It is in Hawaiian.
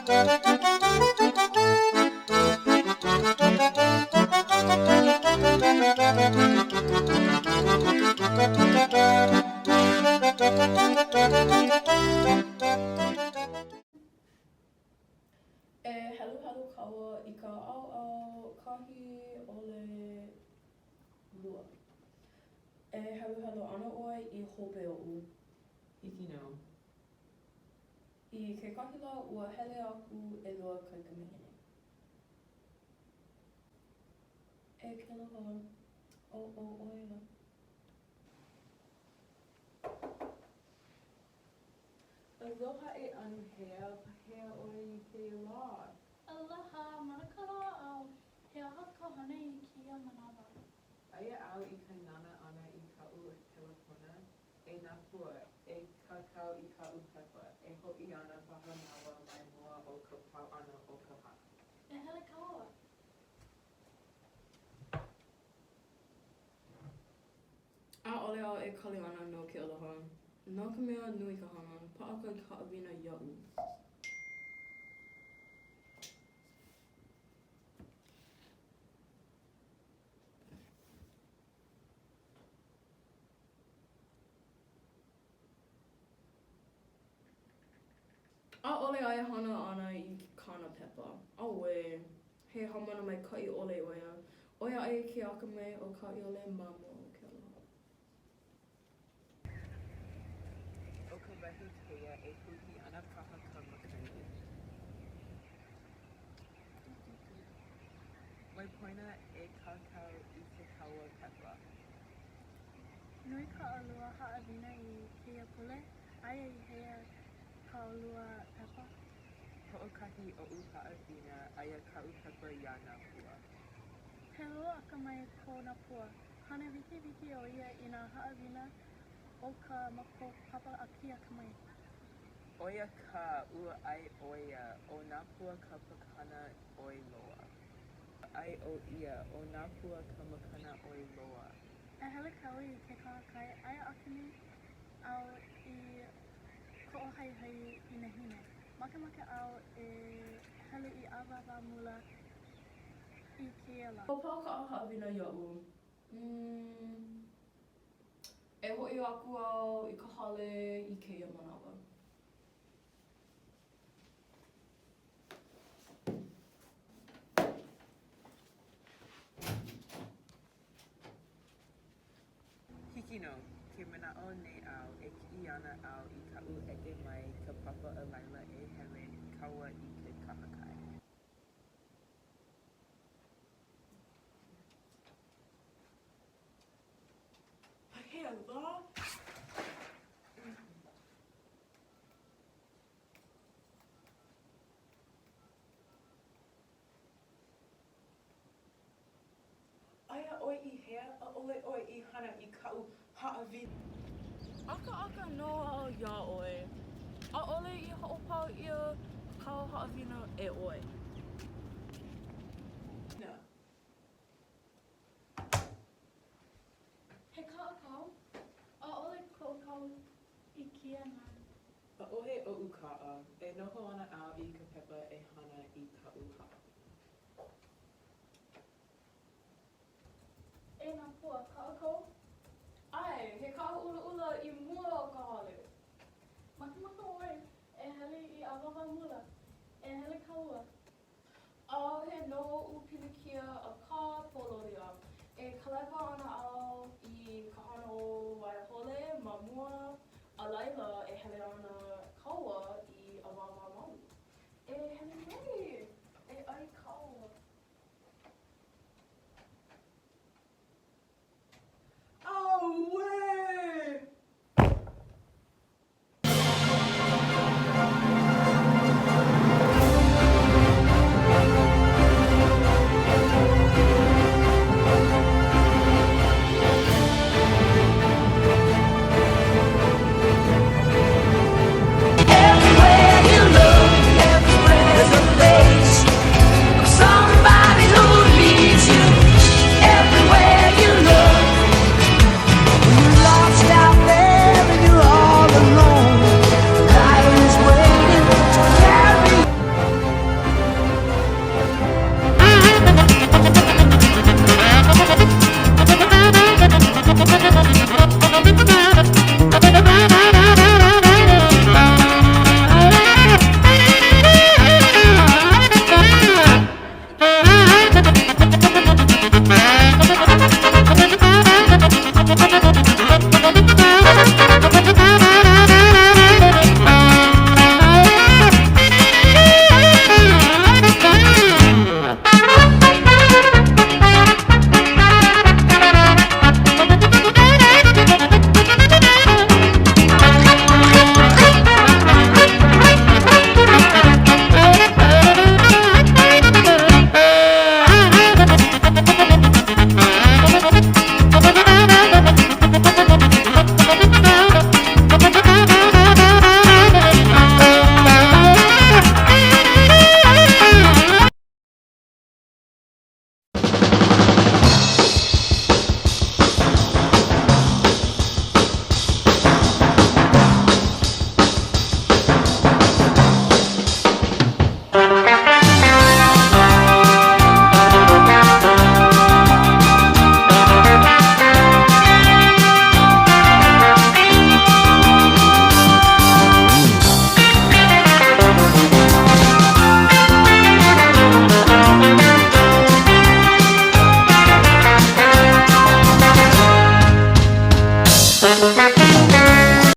E heluhelu kāua i ka ʻaoʻao kahi ʻole lua. E heluhelu ana ʻoe i hope oʻu. Hiki nō. I kekahi lā, ua hele aku ʻelua kaikamahine. E Kealoha, ʻo ʻo ʻoe ia. Aloha e Anuhea, pehea ʻoe i kēia lā? Aloha, manakaloa au. He aha ka hana i kēia manawa? Aia au i ka nānā ʻana i kaʻu kelepona. E Nāpua, e kākau i kaʻu pepa, e hoʻi ana paha māua ma mua o ka pau ʻana o ka hana. E hele kāua. ʻAʻole au e kali ana no ke aloha. No ka mea, nui ka hana. Paʻa ka haʻawina iaʻu. ʻAʻole e hana ana i kāna pepa. Auē! He haumana maikaʻi ʻole ʻo ia. ʻOi aʻe ke akamai o ka ʻiole ma mua o ke aloha. ʻO ka wehi kēia e huki ana paha ka makani. Mai poina e kākau i ke kāua pepa. Nui kā ʻolua haʻawina i kēia pule? Aia i hea kā ʻolua pepa? Hoʻokahi oʻu haʻawina, aia kaʻu pepa iā Nāpua. He lua akamai ko Nāpua. Hana wikiwiki ʻo ia i nā haʻawina o kā mākou papa akeakamai. ʻO ia kā, ua ʻae ʻo ia, ʻo Nāpua ka makana ʻoi loa. ʻAe ʻo ia, ʻo Nāpua ka makana ʻoi loa. E hele kāua i ke kahakai, aia aku nei au i koʻohaihai i nehinei. Makemake au e hele i Awāwamula i kēia lā. Ua pau kaʻu haʻawina iaʻu. Mm. E hoʻi aku au i ka hale i kēia manawa. Hiki nō, ke manaʻo nei au, e kiʻi ana au i kaʻu ʻeke mai ka papa a laila e hele kāua i ke kahakai. Pehea lā? Aia ʻoe i hea? ʻAʻole ʻoe i hana i kaʻu haʻawina. ʻAkaʻaka nō au iā ʻoe. ʻAʻole i hoʻopau ʻia kāu haʻawina e ʻoe. He kaʻa kāu? ʻAʻole koʻu kaʻa i kēia lā. ʻAʻohe oʻu kaʻa. E noho ana au i ka pepa e hana i kaʻu haʻawina. E Nāpua, kaʻa kou? ʻAe, he kaʻa ʻulaʻula i mua o ka hale.